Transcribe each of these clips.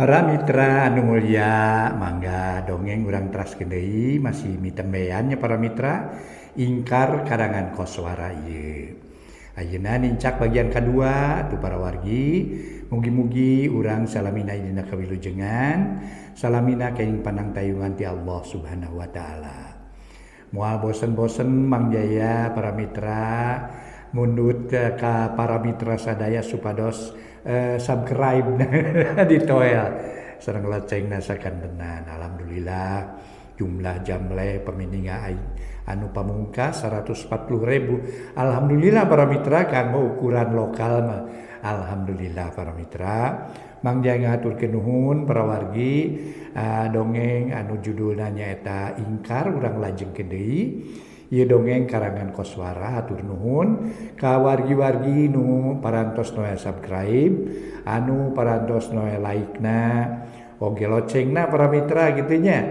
Para mitra anu mulia, mangga dongeng urang teraskeun deui masih mitembean nya para mitra ingkar karangan Koswara ieu. Ayeuna nincak bagian kadua atuh para wargi, mugi-mugi urang salamina dina kawilujengan, salamina kenging panangtayungan ti Allah Subhanahu wa taala. Moal bosen-bosen Mang Jaya para mitra mundut ka para mitra sadaya supados subscribe ditoel sareng locengna sakantenan. Alhamdulillah jumlah jamle pamininga anu pamungkas 140.000. Alhamdulillah para mitra kanggo ukuran lokal mah. Alhamdulillah para mitra. Mang Jaya ngahaturkeun nuhun para wargi dongeng anu judulna nyaeta Ingkar urang lajengkeun deui. Ieu dongeng karangan Koswara, hatur nuhun ka wargi-wargi nu parantos noel subscribe, anu parantos noel like-na, oge locengna para mitra kitu nya.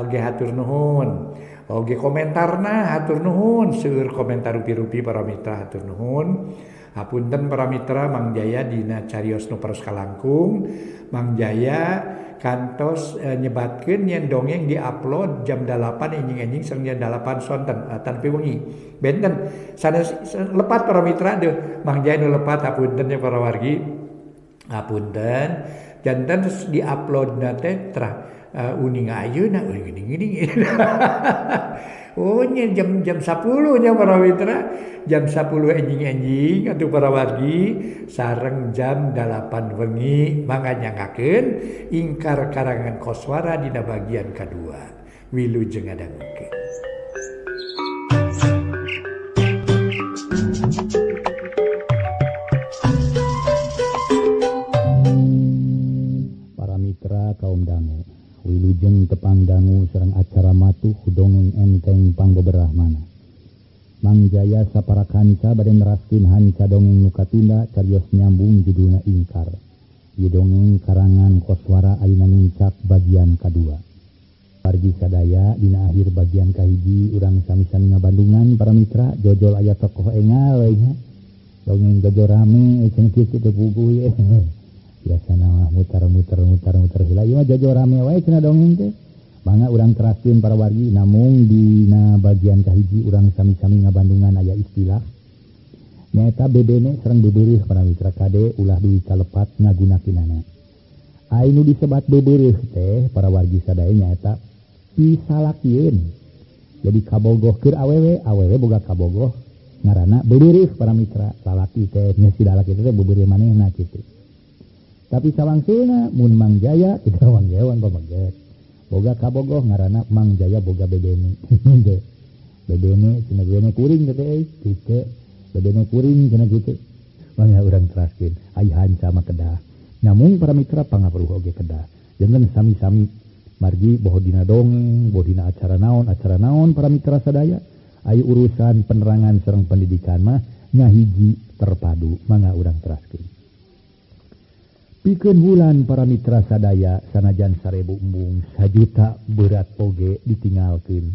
Oge hatur nuhun. Oge komentarna hatur nuhun, seueur komentar rupi-rupi para mitra hatur nuhun. Hapunten para mitra Mang Jaya dina carios nu paros kalangkung, Mang Jaya kantos nyebatkeun yen dongeng diupload jam 8 enjing-enjing sareng jam 8 sonten tanpa wengi. Benten sanes lepat para mitra deuh Mang Jaya nu lepat, hapunten nya para wargi. Hapunten janten terus diuploadna teh terah uning ayeuna euy geuning-geuning. Oh nya jam 10 nya para mitra, jam 10 enjing-enjing atuh para wargi sareng jam 8 wengi mangga nyangakeun Ingkar karangan Koswara dina bagian kadua. Wilujeng ngadangukeun. Para mitra kaum dangu, wilujeng tepang dangu sareng acara matuh dongeng enteng pangbeberah mana. Mang Jaya sapara kanca bade neraskeun hanca dongeng nu katunda carios nyambung judulna Ingkar. Ieu dongeng karangan Koswara ayeuna nincak bagian kadua. Wargi sadaya dina akhir bagian kahiji urang sami-sami ngabandungan para mitra jojol aya tokoh engal we nya. Dongeng jojol rame cenah kieu teh puguh ye. Biasana mah muter-muter muter-muter heula ieu mah jojol rame wae cenah dongeng teh. Mangga urang teraskeun para wargi, namung dina bagian kahiji urang sami-sami ngabandungan aya istilah nyaeta bebene sareng bebeureuh para mitra kade ulah duwi kalepat ngagunakeunana. Ai nu disebat bebeureuh teh para wargi sadaya nyaeta pisalakieun. Jadi kabogoh keur awewe, awewe boga kabogoh ngaranna bebeureuh para mitra. Lalaki teh nya si lalaki teh bebeureuh manehna kitu. Tapi sawangsulna mun Mang Jaya kita Mang Jaya wan pamaget. Boga kabogoh ngaranna Mang Jaya boga bebene. Bebene cenah bebene kuring teh euy kitu. Bebene kuring cenah kitu. Mangga urang teraskeun ai hanca mah kedah. Namung para mitra pangaperuh oge kedah. Janten sami-sami margi boho dina dongeng, boho dina acara naon para mitra sadaya. Ai urusan penerangan sareng pendidikan mah ngahiji terpadu. Mangga urang teraskeun. Pikeun bulan para mitra sadaya sanajan 1000 embung sajuta berat oge ditinggalkeun.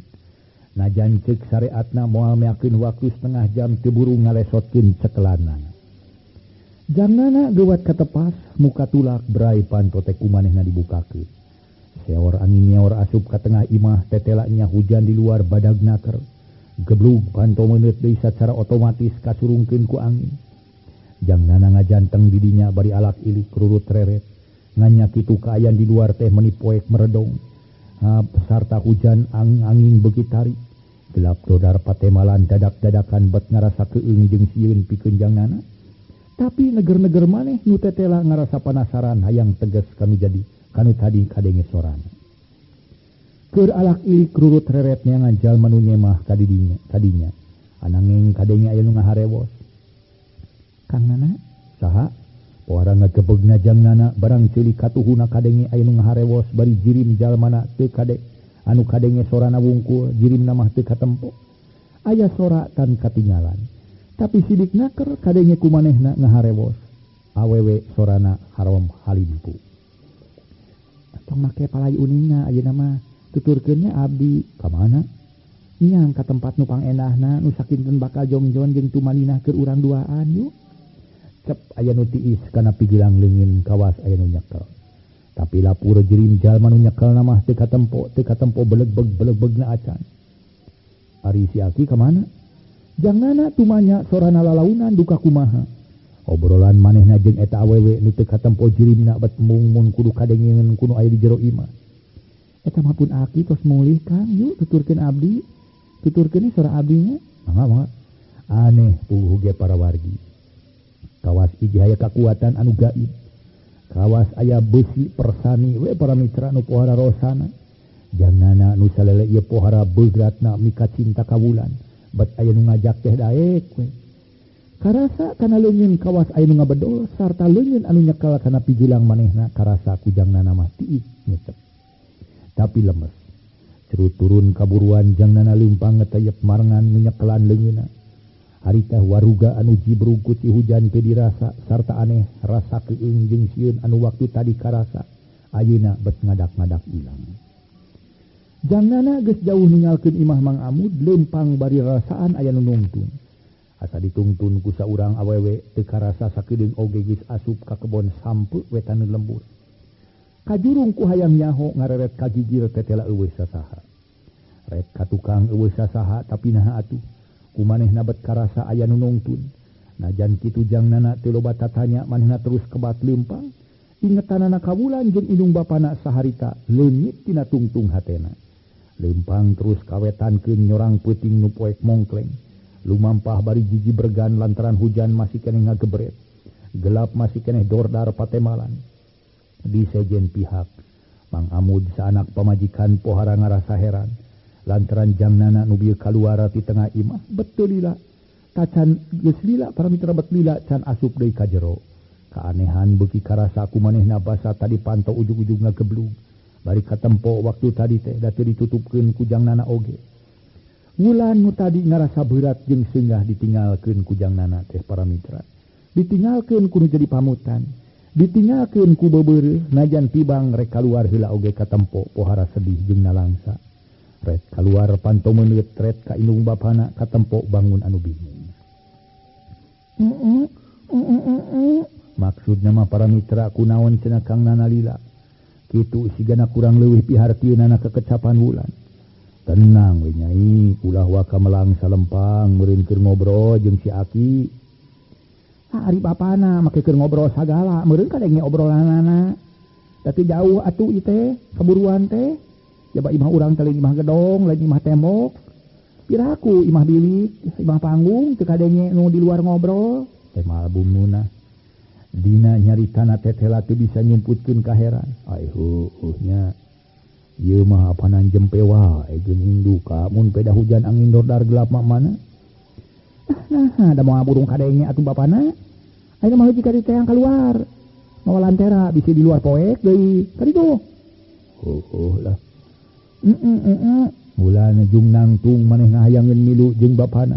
Najan ceuk sareatna moal meakeun waktu setengah jam teu buru ngalesotkeun cekelanana. Jangnana geuwat katepas muka tulak berai panto teh kumanehna dibukakeun. Seor angin nyeor asup ka tengah imah tetelanya hujan di luar badag naker. Geblug panto meuneut deui sacara otomatis kasurungkeun ku angin. Jangnana ngajanteng didinya bari alak ilik rurut reret. Nganya kitu kaayaan di luar teh meni poek meredong. Sarta hujan angin beuki tarik. Gelap dodar patemalan dadak-dadakan bet ngarasa keung jeung sieun pikeun jangnana. Tapi neger-neger maneh nu tetela ngarasa panasaran hayang tegas kanu jadi kanu tadi kadenge sorana. Keur alak ilik rurut reret neangan jalma nu nyemah kadidinya kadinya. Ananging kadenge aya nu ngaharewos. Kang Nana saha pohara ngagebegna jang Nana barang ceulik katuhuna kadenge aya nu ngaharewos bari jirim jalmana teu kade anu kadenge sorana wungkul jirimna mah teu katempo. Aya sora tan katingalan tapi sidik naker kadenge kumanehna ngaharewos awewe sorana harom halimpu. Tong make palai uninga ayeuna mah tuturkeun nya abdi ka mana nyang ka tempat nu pangenahna nu sakinten bakal jongjon jeung tumaninah keur urang duaan yuk. Cep aya nu tiis kana pigilang leungin kawas aya nu nyekel. Tapi lapur jirim jalma nu nyekelna mah teu katempo belegbeg-belegbegna acan. Ari si Aki ka mana? Jangnana tumanya sorana lalaunan duka kumaha. Obrolan manehna jeung eta awewe nu teu katempo jirimna bet mung mun kudu kadengeun kuno aya di jero imah. Eta mah pun Aki tos mulih Kang, yuk tuturkeun abdi. Tuturkeun sora abdinya. Mangga mangga. Aneh puguh ge para wargi. Kawas hiji aya kakuatan anu gaib. Kawas aya besi persani we para mitra nu pohara rosana. Jangnana nu salele ieu pohara beugratna mika cinta ka Wulan. Bet aya nu ngajak teh daek we. Karasa kana leungeun kawas aya nu ngabedol sarta leungeun anu nyekel kana pijulang manehna karasa ku jangnana mah tiik nyecep. Tapi lemes. Cerut turun kaburuan jangnana leumpang ngetayep marengan nu nyekelan leungeunna. Harita waruga anu jibrug ku ti hujan teu dirasa sarta aneh rasa keung jeung sieun anu waktu tadi karasa ayeuna bet ngadak-ngadak ilang. Jangnana geus jauh ninggalkeun imah Mang Amud leumpang bari rasaan aya nu nungtun. Asa ditungtun ku saurang awewe teu karasa sakedeung oge geus asup ka kebon sampeu wetaneun lembur. Kajurung ku hayang nyaho ngareret ka gigir tetela eueuh sasaha. Ret ka tukang eueuh sasaha tapi naha atuh. Kumanehna bet karasa aya nu nungtun. Najan kitu jangnana teu loba tatanya manehna terus kebat leumpang. Ingetanana ka Wulan jeung indung bapana saharita leungit tina tungtung hatena. Leumpang terus kawetankeun nyorang peuting nu poek mongkleng. Lumampah bari jiji bergan lantaran hujan masih keneh ngagebret. Gelap masih keneh dordar patemalan. Di sejen pihak Mang Amud saanak pamajikan pohara ngarasa heran. Lantaran jangnana nu bieu kaluar ti tengah imah betul lila tacan geus lila para mitra bet lila can asup deui ka jero. Kaanehan beuki karasa ku manehna basa tadi panto ujug-ujug ngageblug bari katempo waktu tadi teh da teu ditutupkeun ku jangnana oge. Wulan nu tadi ngarasa berat jeung seungah ditinggalkeun ku jangnana teh para mitra. Ditinggalkeun ku nu jadi pamutan, ditinggalkeun ku beubeureuh najan tibang rek kaluar heula oge katempo pohara sedih jeung nalangsa. Ret kaluar panto meuneut ret ka indung bapana katempo bangun anu bingung. Maksudna mah para mitra kunaon cenah Kang Nana lila. Kitu sigana kurang leuwih pihartieunana kekecapan Wulan. Tenang we nyai, ulah waka melang salempang meureun keur ngobrol jeung si Aki. Ah, ari bapana make keur ngobrol sagala, meureun kadenge obrolanana. Tapi jauh atuh ieu teh, kaburuan teh. Jaba imah urang teh lain imah gedong, lain imah tembok. Piraku imah bilik, imah panggung teu kadenge nu di luar ngobrol. Teh malbum munah. Dina nyaritana tetela teu bisa nyumputkeun kaheran. Ai heueuh nya. Ieu mah apanan jempe wae geuning duka mun peda hujan angin dordar gelap mah mana. Nah, da moal burung kadenge atuh bapana. Ayeuna mah heuji ka diteang kaluar. Mawa lantera bisi di luar poek deui. Ka ditu. Heueuh lah. Mulana jung nangtung manehna hayangeun milu jeung bapana.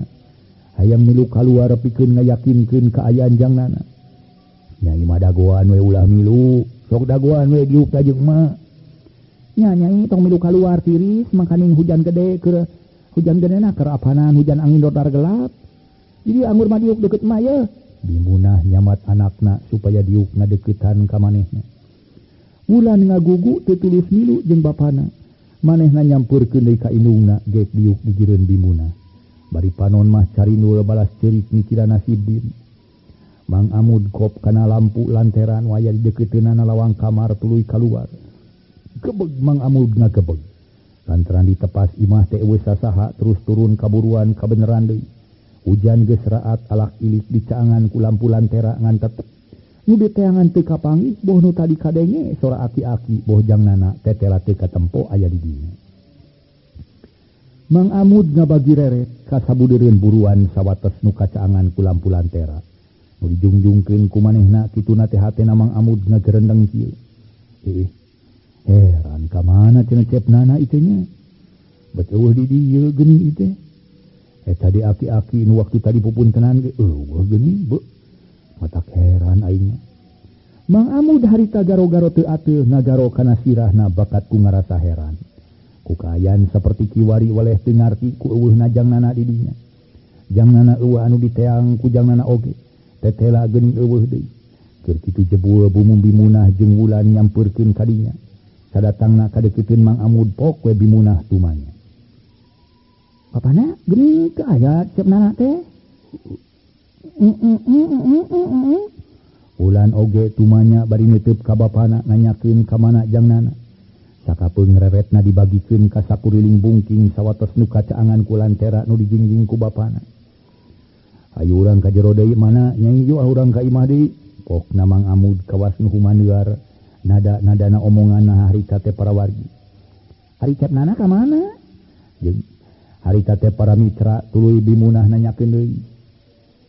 Hayang milu kaluar pikeun ngayakinkeun kaayaan jangnana. Nyai mah dagoan we ulah milu, sok dagoan we diuk ta jeung emak. Nya nyai tong milu kaluar tiris mangkaning hujan gede keur hujan gedena keur apanan hujan angin dordar gelap. Jadi anggur mah diuk deukeut emak ye. Bimunah nyamat anakna supaya diuk ngadeukeutan ka manehna. Wulan ngagugu teu tulus milu jeung bapana. Manehna nyampurkeun deui ka indungna gek diuk digireun Bimunah. Bari panon mah carinul balas ceurik mikiran nasib diri. Mang Amud kop kana lampu lanteran waya di deukeuteunana lawang kamar tuluy kaluar. Gebeg Mang Amud ngagebeg. Lantaran ditepas imah teh eueuh sasaha terus turun kaburuan kabeneran deui. Hujan geus raat alak ilik dicaangan ku lampu lantera ngan tetep. Nu diteangan teu kapanggih boh nu tadi kadenge sora aki-aki boh jangnana tetela teu katempo aya di dinya. Mang Amud ngabagi reret ka sabudeureun buruan sawates nu kacaangan ku lampu lantera. Nu dijungjungkeun ku manehna kituna teh hatena Mang Amud ngagerendeng kieu. Heran ka mana cenah cepnana ieu nya. Bet eueuh di dieu geuning ieu teh. Eta di aki-aki nu waktu tadi pupuntenan ge eueuh geuning beuh. Matak heran aing. Mang Amud harita garo-garo teu ateuh ngagaro kana sirahna bakat ku ngarasa heran. Ku kaayaan saperti kiwari waleh teu ngarti ku eueuhna jangnana di dinya. Jangnana eueuh anu diteang ku jangnana oge. Tetela geuning eueuh deui. Keur kitu jebul bumum Bimunah jeung Wulan nyampeurkeun ka dinya. Sadatangna kadeukeutkeun Mang Amud pok we Bimunah tumanya. Bapana geuning teu aya cep Nana teh. Wulan oge tumanya bari neuteub ka bapana nanyakeun ka mana jang Nana. Sakapeung reretna dibagikeun ka sakuriling bungking sawatos nu kacaangan ku lantera nu dijingjing ku bapana. Hayu urang ka jero deui mana nyai yeuh urang ka imah deui. Pokna Mang Amud kawas nu humaneuar nada-nadana omonganna harita teh para wargi. Hari cep Nana ka mana? Jeung harita teh para mitra tuluy Bimunah nanyakeun deui.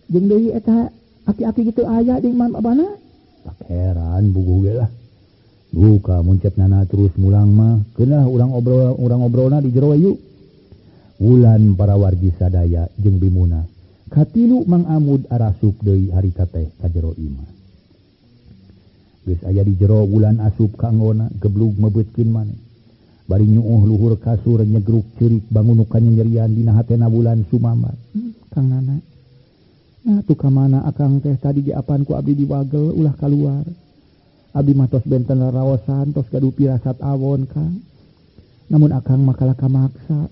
Jeung deui eta aki-aki kitu aya di imah bapana? Tak heran buguh ge lah. Duka mun cep Nana terus mulang mah keunah urang obrol urang obrolna di jero yuk. Wulan para wargi sadaya jeung Bimunah katilu Mang Amud arasup deui harita teh ka jero imah. Geus aya di jero Wulan asup ka anggona geblug mebeutkeun maneh. Bari nyuuh luhur kasur nyegruk ceurik bangun nu kanyerian dina hatena Wulan sumambat. Kang Nana. Nah tuh ka mana akang teh tadi ge apan ku abdi diwagel ulah kaluar. Abdi mah tos benten raraosan tos gaduh pirasat awon Kang. Namun akang mah kalah kamaksa.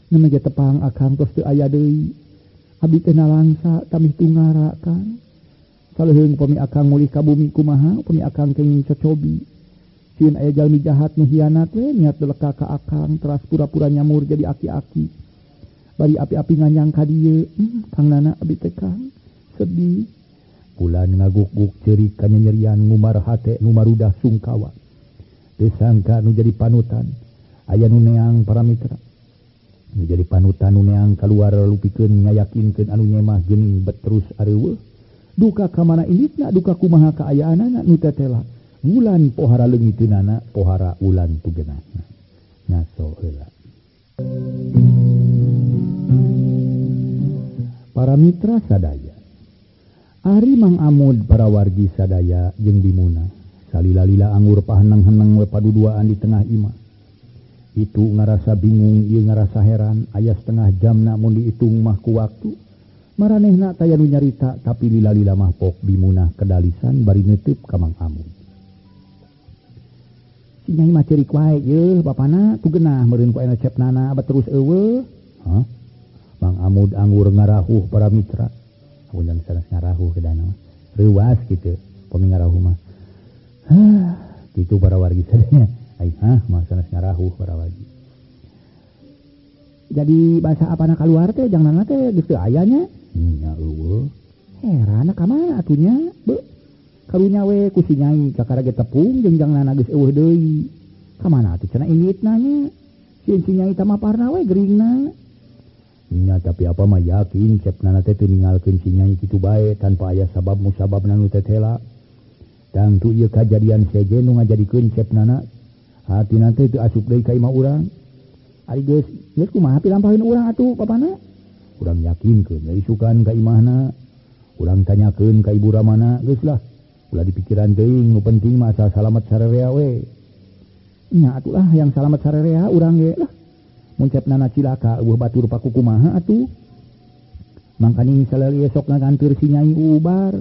Neme ge tepang akang tos teu aya deui. Abdi teh nalangsa tamih tungara Kang. Saleuheung upami akang mulih ka bumi kumaha upami akang kenging cocobi. Sieun aya jalmi jahat nu hianat we niat leleka ka akang teras pura-pura nyamur jadi aki-aki. Bari api-api nganyang ka dieu. Kang Nana abdi teh Kang sedih. Wulan ngaguk-guk ceurik kanyanyerian ngumar hate nu marudah sungkawa. Teu sangka nu jadi panutan aya nu neang para mitra. Nu jadi panutan nu neang kaluar lupikeun ngayakinkeun anu nyemah geuning bet terus areuweuh. Duka ka mana inditna duka kumaha kaayaanana nu tetela. Wulan pohara leungiteunana pohara Wulan tugenahna. Ngaso heula. Para mitra sadaya. Ari Mang Amud para wargi sadaya jeung Bimunah salila-lila anggur paheneng-heneng we paduduaan di tengah imah. Itu ngarasa bingung ieu ngarasa heran aya setengah jamna mun diitung mah ku waktu. Maranehna taya nu nyarita tapi lila-lila mah pok Bimunah kedalisan bari neuteub ka Mang Amud. Si Nyai mah ceurik wae yeuh bapana tugenah meureun ku aya cep Nana abad terus eueuh. Hah? Mang Amud anggur ngarahuh para mitra. Undang sanes ngarahuh ke danau reuas kitu pami ngarahuh mah. Hah, kitu para wargi sadaya. Ai hah mah sanes ngarahuh para wargi. Jadi bahasa apana kaluar teh jang Nana teh geus teu aya nya? Nya eueuh. Heran ka mana atunya? Beuh. Karunya we ku si Nyai kakara ge tepung jeung jang Nana geus eueuh deui. Ka mana atuh cenah inditna nya? Sieun si Nyai tamaparna we geuringna. Nya tapi apa mah yakin cep Nana teh teu ninggalkeun si Nyai kitu bae tanpa aya sabab musababna nu tetela. Tangtu ieu kajadian sejen nu ngajadikeun cep Nana hatina teh teu asup deui ka imah urang. Ari geus geus kumaha pilampaheun urang atuh bapana? Urang yakinkeun we isukan ka imahna. Urang tanyakeun ka ibu ramana geus lah. Ulah dipikiran teuing nu penting mah asal salamet sarerea we. Nya atuh lah yang salamet sarerea urang ge lah. Mun cep Nana cilaka eueuh batur paku kumaha atuh. Mangkaning salali esok ngaganteur si Nyai ubar.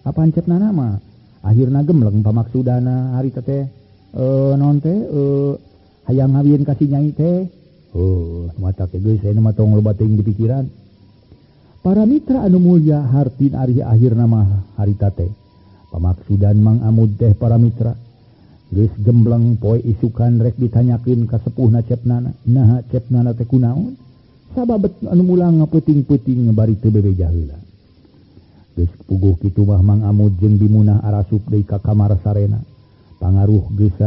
Apaan cep Nana mah akhirna gemleng pamaksudana harita teh naon teh hayang ngawin ka si Nyai teh. Heuh, mata ke geus ayeuna mah tong loba teuing dipikiran. Para mitra anu mulya hartin ari akhirna mah harita teh. Pamaksudan Mang Amud teh para mitra geus gembleng poe isukan rek ditanyakeun ka sepuhna cep Nana. Naha cep Nana teh kunaon? Sabab anu mulang ngapeuting-peuting bari teu bebeja heula. Geus puguh kitu mah Mang Amud jeung Bimunah arasup deui ka kamar sarena. Pangaruh geus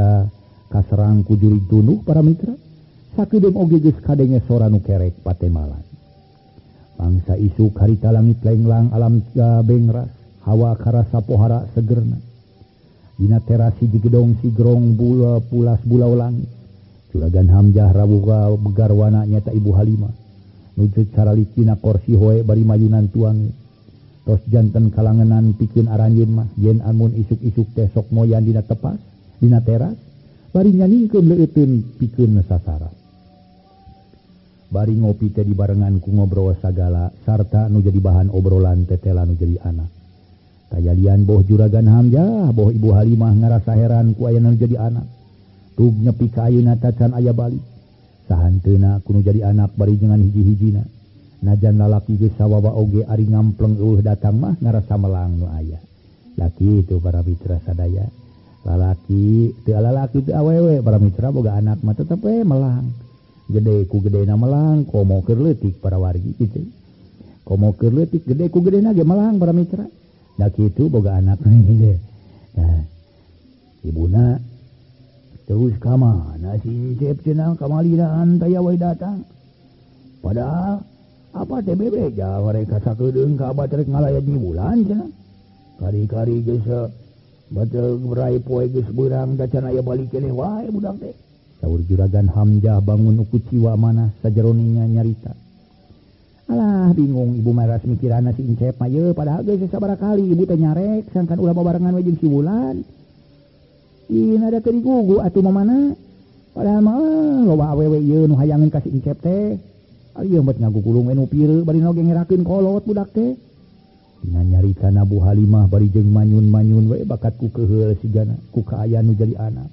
kaserang ku jurig tunuh para mitra. Sakedeung oge geus kadenge sora nu kerek patemalan. Mangsa isuk harita langit lenglang alam bengras, hawa karasa pohara segerna. Dina teras hiji gedong sigrong bula pulas bulau langit. Juragan Hamzah rawuh begarwana nyata Ibu Halimah. Nuju caralikina korsi hoe bari mayunan tuang. Tos janten kalangenan pikeun aranjeun mah yen amun isuk-isuk teh sok moyan dina tepas, dina teras, bari nyalingkeun leuteun pikeun sasara. Bari ngopi teh dibarengan ku ngobrol sagala sarta nu jadi bahan obrolan tetela nu jadi anak. Kajadian boh Juragan Hamzah boh Ibu Halimah ngarasa heran ku ayana jadi anak. Tug nyepi ka ayeuna tacan aya balik. Sahanteuna kudu jadi anak bari dengan hiji-hijina. Najan lalaki geus sawawa oge ari ngampleng eueuh datang mah ngarasa melang nu aya. Laki itu para mitra sadaya. Lalaki teu lalaki teu awewe para mitra boga anak mah tetep we melang. Gede ku gedena melang komo keur leutik para wargi kitu. Komo keur leutik gede ku gedena ge melang para mitra. Da kitu boga anak nih. Nah, ibuna terus ka mana si Cep cenah kamalinaan taya we datang. Padahal apa teh bebeja mereka sakedeung ka abad rek ngalayat nyibulan cenah. Kari-kari geus bateung berai poe geus beurang da can aya balik keneh wae budak teh. Saur Juragan Hamzah bangun uku ciwa mana sajeroninya nyarita. Alah bingung ibu maras mikirana si Incep mah ye padahal geus sabaraha kali ibu teh nyarek sangkan ulah babarengan we jeung si Wulan. Ih ada teu digugu atuh mamana. Padahal mah loba awewe ieu nu hayangeun ka si Incep teh. Ieu bet ngagukulung we nu pieu bari oge ngerakeun kolot budak teh. Dina nyaritana Bu Halimah bari jeung manyun-manyun we bakat ku keuheul sigana ku kaayaan nu jadi anak.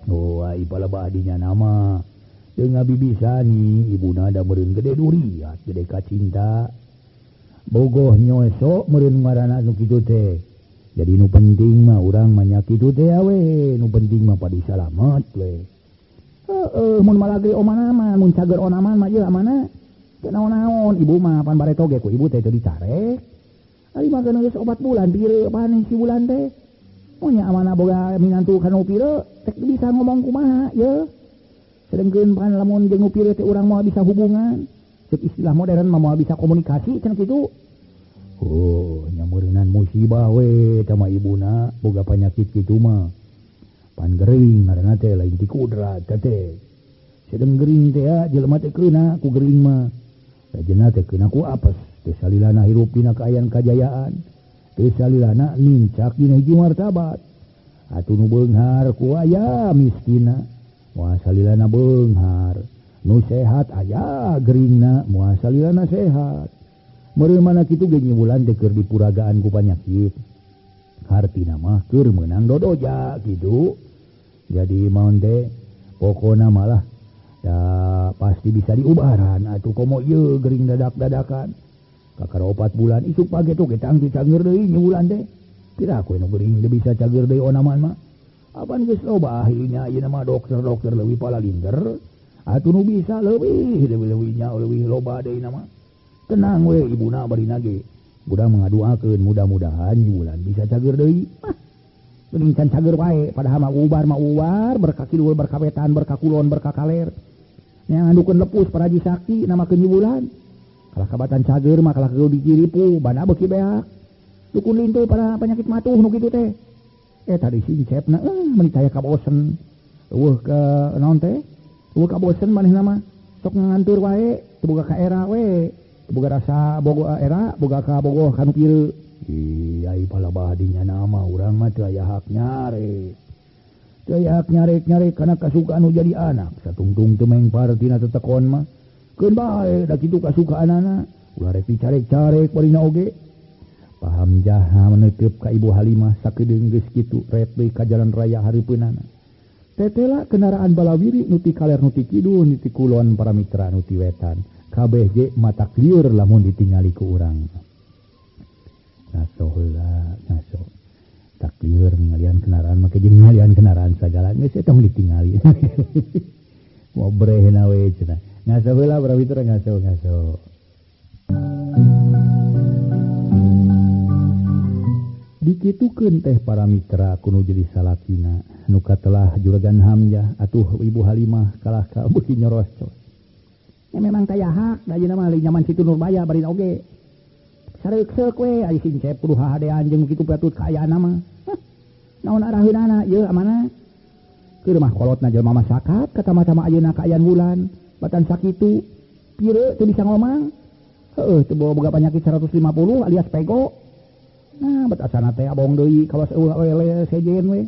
Oh ai palebah dinya nama. Teu ngabibisani ibuna da meureun gede duriat gede kacinta. Bogoh nyoso meureun ngaranna nu kitu teh. Jadi nu penting mah urang mah nya kitu teh we, nu penting mah padi salamet we. Heeh, mun malagri omana mah mun cager onaman mah ieu amana. Teu naon-naon ibu mah pan bareto ge ku ibu teh teu dicarek. Ari mah geus opat bulan pieu pan si bulan teh. Oh nya amana boga minantu kana pieu teh bisa ngomong kumaha ye. Sedengkeun pan lamun jeung nu pieu teh urang moal bisa hubungan. Ceuk istilah modern mah moal bisa komunikasi cenah kitu. Oh, nya meureunan musibah we tah mah ibuna boga panyakit kitu mah. Pan gering ngaranna teh lain ti kudrat teh. Sedeng gering teh jelema teh keuna ku gering mah. Rajena teh keuna ku apes. Teu salilana hirup dina kaayaan kajayaan. Teu salilana nincak dina hiji martabat. Atuh nu beunghar ku aya miskina. Moal salilana beunghar. Nu sehat aya geringna moal salilana sehat. Meureun mana kitu ge nyibulan teh keur dipuragaan ku panyakit. Hartina mah keur meunang dodoja kitu. Jadi maon teh pokona malah da pasti bisa diubaran atuh komo ieu gering dadak-dadakan. Kakara 4 bulan isuk page tuh kita angki cager deui nyibulan teh. Pira ku nu gering teu bisa cager deui onaman mah. Apan geus loba akhirnya ayeuna mah dokter-dokter leuwih palalinter. Atuh nu bisa leuwih leuwih-leuwihnya leuwih loba deui mah. Tenang we ibuna bari nage. Budak mengaduakeun mudah-mudahan nyibulan bisa cager deui. Mah geuning can cager wae padahal mah ubar berkakidul berkawetan berkakulon berkakaler. Yang ngandukeun lepus paraji sakti namakeun nyibulan. Kalah kabatan cager mah kalah keudeul dikiripu bana beuki beak. Dukun lintu pada penyakit matuh nu kitu teh. Tadi si Incepna meuni taya kabosen. Eueuh ka naon teh? Eueuh kabosen manehna mah. Sok ngantur wae, teu boga ka era we. Teu boga rasa boga era, boga ka bogoh ka nu kieu. Ih, ai palebah dinya nama urang mah teu aya hak nyarek. Teu aya hak nyarek-nyarek kana kasukaan nu jadi anak. Satungtung teu mengpar tina tetekon mah. Keun bae da kitu kasukaanana. Ulah rek dicarek-carek barina oge. Paham jaha meneukeup ka Ibu Halimah sakedeung geus kitu ret deui ka jalan raya hareupeunana. Tetela kendaraan balawiri nu ti kaler nu ti kidul nu ti kulon para mitra nu ti wetan. Kabeh ge matak lieur lamun ditingali ku urang. Ngaso heula ngaso. Tak lieur ngalian kendaraan make jeung ngalian kendaraan sagala geus eta tong ditingali. Mau brehna we cenah. Ngaso heula para mitra ngaso ngaso. Dikitukeun teh para mitra kuno jadi salakina nu katelah Juragan Hamzah atuh Ibu Halimah kalah ka beuki nyoroscos. Ya memang taya hak da ayeuna mah nyaman Situ Nurbaya bari oge. Sareuk-seuk we ari si Incep kudu hahadean jeung kitu patut kaayaan mah. Naon araheunana ieu amana? Keur mah kolotna jelema mah sakat katamah-tamah ayeuna kaayaan bulan batan sakitu pieu teu bisa ngomong. Heueuh teu boga penyakit 150 alias pego. Nah, bet asana teh abong deui kawas eueuh we sejen we.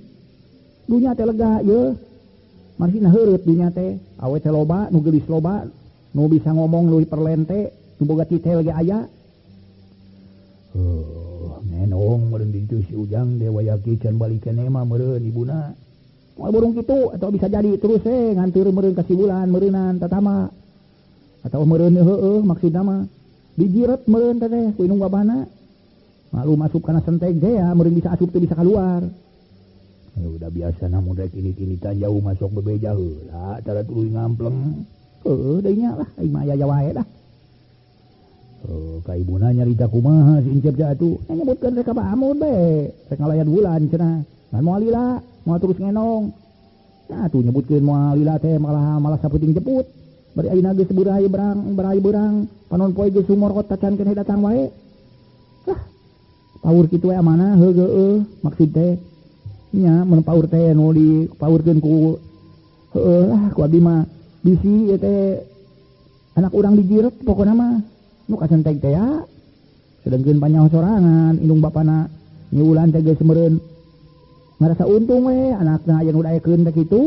Dunya teh lega yeuh. Marsina heureut dunya teh, awe teh loba, nu geulis loba, nu bisa ngomong leuwih perlente, nu boga titel ge aya. Ngenong meureun ditu si Ujang teh wayah can balik keneh mah meureun ibuna. Moal burung kitu atau bisa jadi terus nganteur meureun ka si Wulan meureunan tatama. Atau meureun heueuh maksudna mah dijiret meureun teh ku indung babana. Malu masuk kana senteg teh ya meureun bisa asup teu bisa keluar. Ya udah biasa namun rek ini-ini jauh masuk bebeja heula tara tuluy ngampleng. Heueuh deui nya lah aing mah aya wae dah. Oh, ka ibuna nyarita kumaha si Incep teh atuh nyebutkeun rek ka Pak Amud bae rek ngalayan Wulan cenah ngan moal lila moal terus ngenong. Nah atuh nyebutkeun moal lila teh malah saputing jeput bari ayeuna geus beurai berang berai berang panon poe geus sumorot tacan keneh datang wae. Lah paur kitu we amanah heueuh maksud teh nya mun paur teh nu dipaurkeun ku heueuh lah ku abdi mah bisi ieu teh anak urang dijiret pokona mah nu kasentek teh ya sedengkeun panyaho sorangan indung bapana Nyi Wulan teh geus meureun ngarasa untung we anakna aya nu daekeun teh kitu.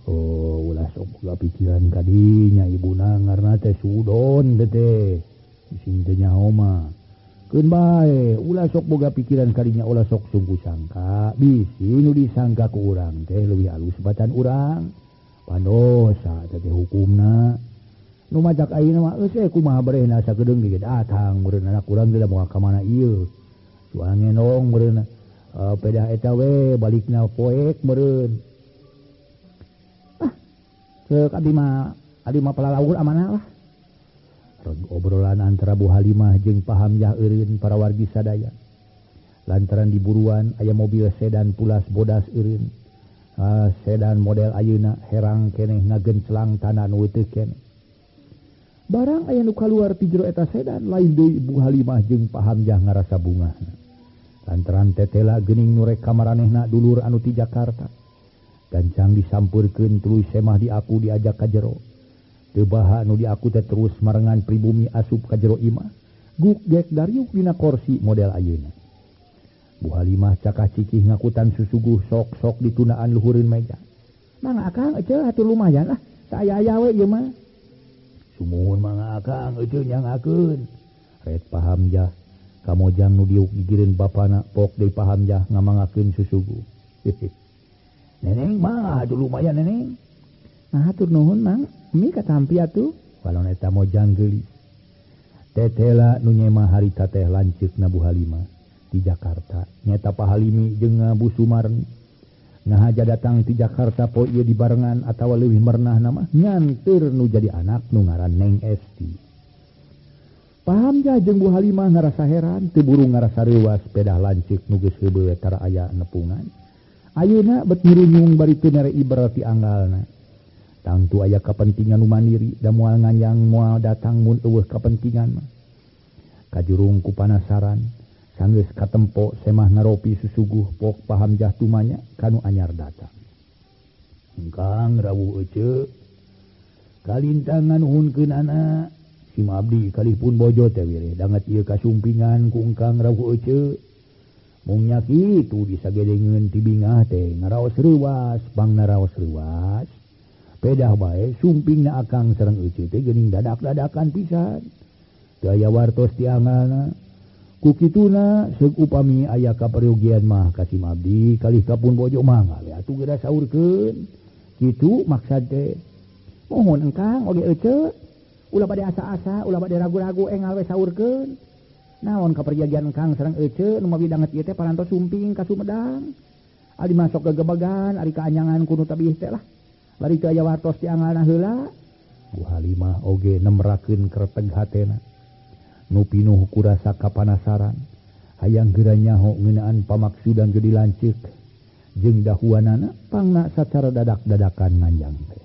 Oh ulah sok boga pikiran kadinya ibuna ngarna teh sudon teh sing teh nyaho mah keun bae ulah sok boga pikiran kadinya ulah sok sungguh sangka bisi nu disangka ku urang teh leuwih alus batan urang pandosa teh hukumna. Nu macak ayeuna mah geus kumaha barehna sakedeung ge datang meureun anak urang teh moal ka mana ieu. Soal ngenong meureun pedah eta we balikna poek meureun. Ah ceuk abdi mah palalaur amanah lah. Reg obrolan antara Bu Halimah jeung Pak Hamzah eureun para wargi sadaya. Lantaran diburuan aya mobil sedan pulas bodas eureun. Sedan model ayeuna herang keneh ngagenclang tanah nu teu keneh. Barang aya nu kaluar ti jero eta sedan lain deui Bu Halimah jeung Pak Hamzah ngarasa bungahna. Lantaran tetela geuning nu rek ka maranehna dulur anu ti Jakarta. Gancang disampeurkeun tuluy semah diaku diajak ka jero. Teu baha nu diaku teh terus marengan pribumi asup ka jero imah. Guk gek dariuk dina korsi model ayeuna. Bu Halimah cakah cikih ngakutan susuguh sok-sok ditunaan luhureun meja. Mangga akang eceu hatur lumayan lah saaya-aya we ieu mah. Sumuhun mangga akang eceu nyangakeun. Ret Pak Hamzah kamojang nu diuk gigireun bapana pok deui Pak Hamzah ngamangakeun susuguh. Neneng mah atuh lumayan neneng. Nah hatur nuhun mang, mi katampi atuh. Balon eta mojang geulis. Tetela nu nyema harita teh lanceukna Bu Halimah di Jakarta. Nyata Pak Halimi jeung Bu Sumarni. Ngahaja datang ti Jakarta poe ieu dibarengan atawa leuwih merenah nama nyanteur nu jadi anak nu ngaran Neng Esti. Pak Hamzah jeung Bu Halimah ngarasa heran teu buru ngarasa reuwas pedah lanceuk nu geus heubeul tara aya nepungan. Ayeuna bet ngirunyung bari teu mere iber ti anggalna. Tangtu aya kapentingan nu mandiri da moal nganyang moal datang mun eueuh kapentingan mah. Kajurung ku panasaran sanggeus katempo semah ngaropi susuguh pok Pak Hamzah tumanya kanu anyar datang. Engkang rawuh eceu kalintangan nuhunkeun anak sim abdi kalih pun bojo teh wireh danget ieu kasumpingan ku engkang rawuh eceu. Mung nya kitu disagedengeun ti bingah teh ngaraos reuwas pangna raos reuwas. Pedah bae sumpingna akang sareng eceu teh geuning dadak-dadakan pisan. Teu aya wartos ti angalna. Ku kituna seuk upami aya kaperyogian mah ka sim abdi kalih ka pun bojo mah we atuh geura saurkeun. Kitu maksad teh. Mohon engkang oge eceu ulah bade asa-asa, ulah bade ragu-ragu engal we saurkeun. Naon kaperjagian engkang sareng eceu nu mawi danget ieu teh parantos sumping ka Sumedang. Ari masuk gegebegan, ari kaanyangan ku nu tabih teh lah. Bari teu aya wartos ti angalna heula. Bu Halimah oge nemrakeun kreteg hatena. Nu pinuh ku rasa kapanasaran. Hayang geura nyaho ngeunaan pamaksudan jadi lanceuk jeung dahuanana pangna sacara dadak-dadakan nganjang teh.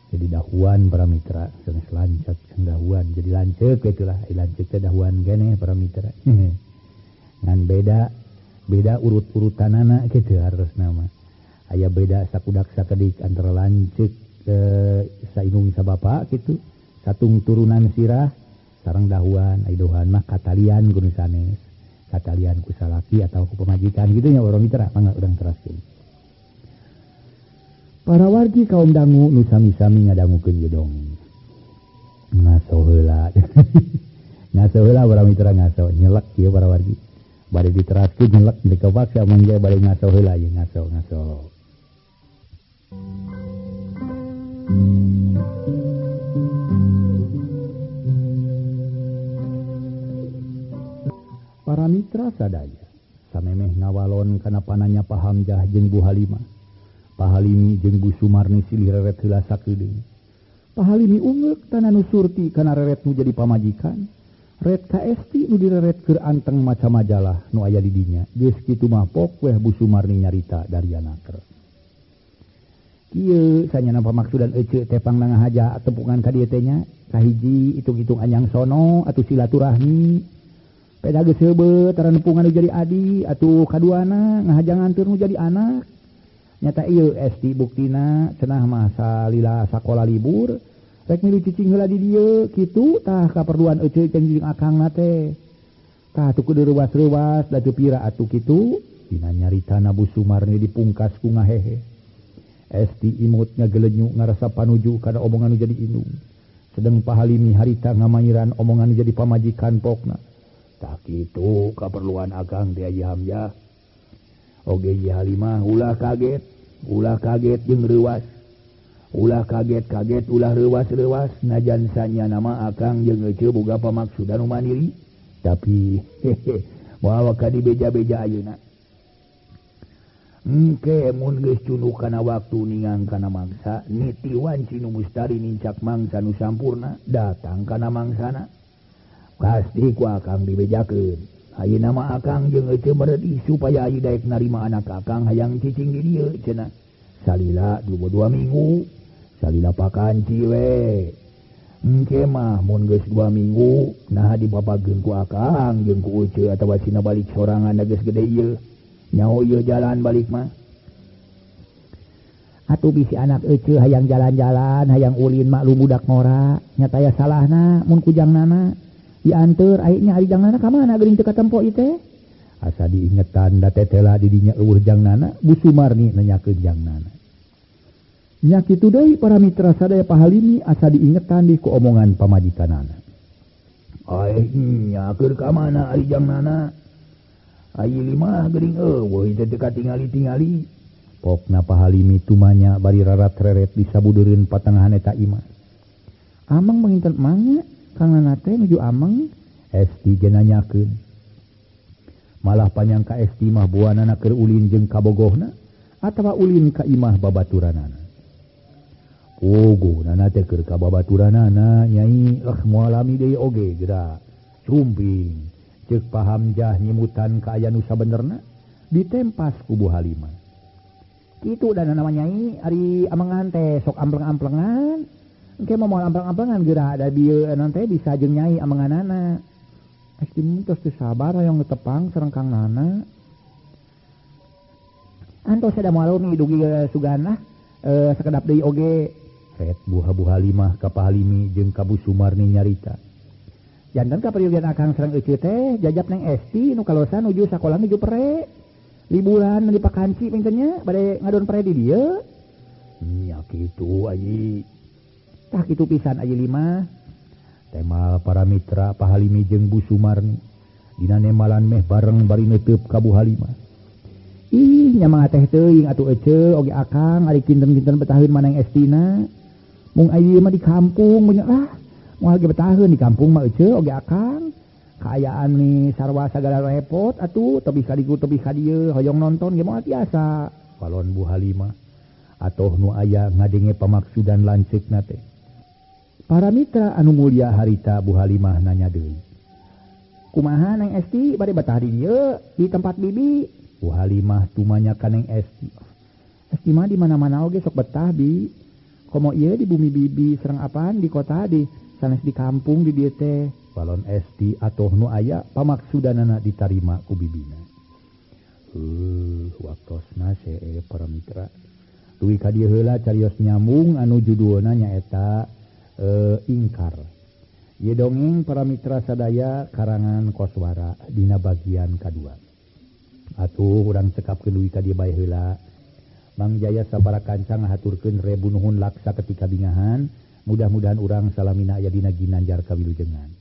Jadi dahuan para mitra sanes lanceuk dahuan jadi lanceuk itulah lanceuk teh dahuan keneh para mitra. Ngan beda beda urut-urutanana kitu harusna mah. Aya beda sakudak sakedik antara lanceuk sainung sabapa kitu satung turunan sirah sareng dahuan. Ai dahuan mah katalian ku nu sanes, katalian ku salaki atau ku pamajikan kitu nya urang mitra mangga urang teraskeun. Para wargi kaum dangu nu sami-sami ngadangukeun ieu dongeng. Ngaso heula. Ngaso heula para mitra ngaso nyelek ieu para wargi. Bade diteraskeun nyelek dikepaksa Mang Jaya bade ngaso heula ieu ngaso ngaso. Para mitra sadaya samemeh ngawalon kana pananya Pak Hamzah jeung Bu Halimah. Pak Halimi jeung Bu Sumarni silih reret heula sakedeung. Pak Halimi ungeuk tanah nu surti kana reret nu jadi pamajikan. Ret ka Esti nu direret keur anteng maca majalah nu aya di dinya. Geus kitu mah pok weh Bu Sumarni nyarita dari anaker. Kieu sanyana pamaksudan eceu teh pangna ngahaja tepungan ka dieu teh nya. Kahiji hitung-hitung anyang sono atuh silaturahmi. Peda geus heubeut tara nepungan nu jadi adi atuh kaduana ngahaja nganteur nu jadi anak. Nyata ieu Esti buktina cenah mah salila sakola libur rek milu cicing heula di dieu kitu tah kaperluan eceu jeung akangna teh. Tah atuh kudu reuwas-reuwas da teu pira atuh kitu dina nyaritana Bu Sumarni dipungkas ku ngahehe. Esti imut ngagelenyu ngarasa panuju kana omongan nu jadi indung. Sedeng Pak Halimi harita ngamayiran omongan nu jadi pamajikan pokna. Tah kitu kaperluan akang teh Haji Hamzah. Oge Haji Halimah ulah kaget jeung reuwas. Ulah kaget-kaget, ulah reuwas-reuwas najan sanyana mah akang jeung eceu boga pamaksudan nu mandiri. Tapi hehe moal ka dibeja-beja ayeuna. Engke mun geus cunduk kana waktu ningang kana mangsa, niti wanci nu mustari nincak mangsa nu sampurna datang kana mangsana. Pasti ku akang dibejakeun. Ayeuna mah akang jeung eceu meredih supaya ayeuna daek narima anak akang hayang cicing di dieu cenah. Salila 2 minggu, salila pakanci we. Engke mah mun geus 2 minggu naha dibabageun ku akang jeung ku eceu atawa sina balik sorangan da geus gede ieu. Nyaho ieu jalan balik mah. Atuh bisi anak eceu hayang jalan-jalan, hayang ulin maklum budak ngora, nyata aya salahna mun ku jangnana. Dianteur ayeuna ari jangnana ka mana geuning teu katempo ieu teh. Asa diingetan da tetela di dinya eueuh jangnana, Bu Sumarni nanyakeun jangnana. Nya kitu deui para mitra sadaya Pak Halimi asa diingetan di ku omongan pamajikanana. Ai nya keur ka mana ari jangnana? Ai lima geuning eueuh teh teu katingali-tingali. Pokna Pak Halimi tumanya bari rarat-reret di sabudeureun patengahan eta imah. Amang manginten mangga Kang Nana teh nuju ameng Esti ge nanyakeun. Malah panyangka Esti mah buanana keur ulin jeung kabogohna atawa ulin ka imah babaturanana. Puguh nana teh keur ka babaturanana nyai moal lami deui oge geura. Sumping ceuk Pak Hamzah nyimutan ka aya nu sabenerna ditempas ku Bu Halimah. Kitu da nana mah nyai ari amengan teh sok ampleng-amplengan. Engke mah moal amplang-amplangan geura da bieu teh bisa jeung nyai amenganana. Esti mun tos teu sabar hoyong tepang sareng Kang Nana. Antos da moal lami dugi sugan lah sakedap deui oge. Ret Bu Halimah ka Pak Halimi jeung ka Bu Sumarni nyarita. Janten kaperyogian akang sareng eceu teh jajap Neng Esti nu kalosan nuju sakola nuju pere. Liburan di pakanci pintennya bade ngadon pere di dieu. Nya kitu ayi. Tah kitu pisan ayi lima. Temal para mitra Pak Halimi jeung Bu Sumarni dina nemalan meh bareng bari neuteub ka Bu Halimah. Ih nya mah teh teuing atuh eceu oge akang ari kinten-kinten betaheun maneng Estina. Mung ayeuna mah di kampung banyak lah. Moal ge betaheun di kampung mah eceu oge akang. Kaayaan nih sarwa sagala repot atuh tebih ka dieu tebih ka dieu hoyong nonton ge moal tiasa. Balon Bu Halimah atoh nu aya ngadenge pamaksudan lanceukna teh. Para mitra anu mulia harita Bu Halimah nanya deui. Kumaha Neng Esti bade betah di dieu di tempat bibi? Bu Halimah tumanya ka Neng Esti. Esti mah di mana-mana oge sok betah bi. Komo ieu di bumi bibi sareng apaan di kota di sanes di kampung di dieu teh. Balon Esti atoh nu aya pamaksudanana ditarima ku bibina. Waktosna see para mitra. Dugi ka dieu heula carios nyambung anu judulna nyaeta ingkar. Ieu dongeng para mitra sadaya karangan Koswara dina bagian kadua. Atuh urang cekapkeun dugi ka dieu bae heula. Mang Jaya sabara kanca ngahaturkeun rebu nuhun laksa ketika bingahan. Mudah-mudahan urang salamina aya dina ginanjar kawilujengan.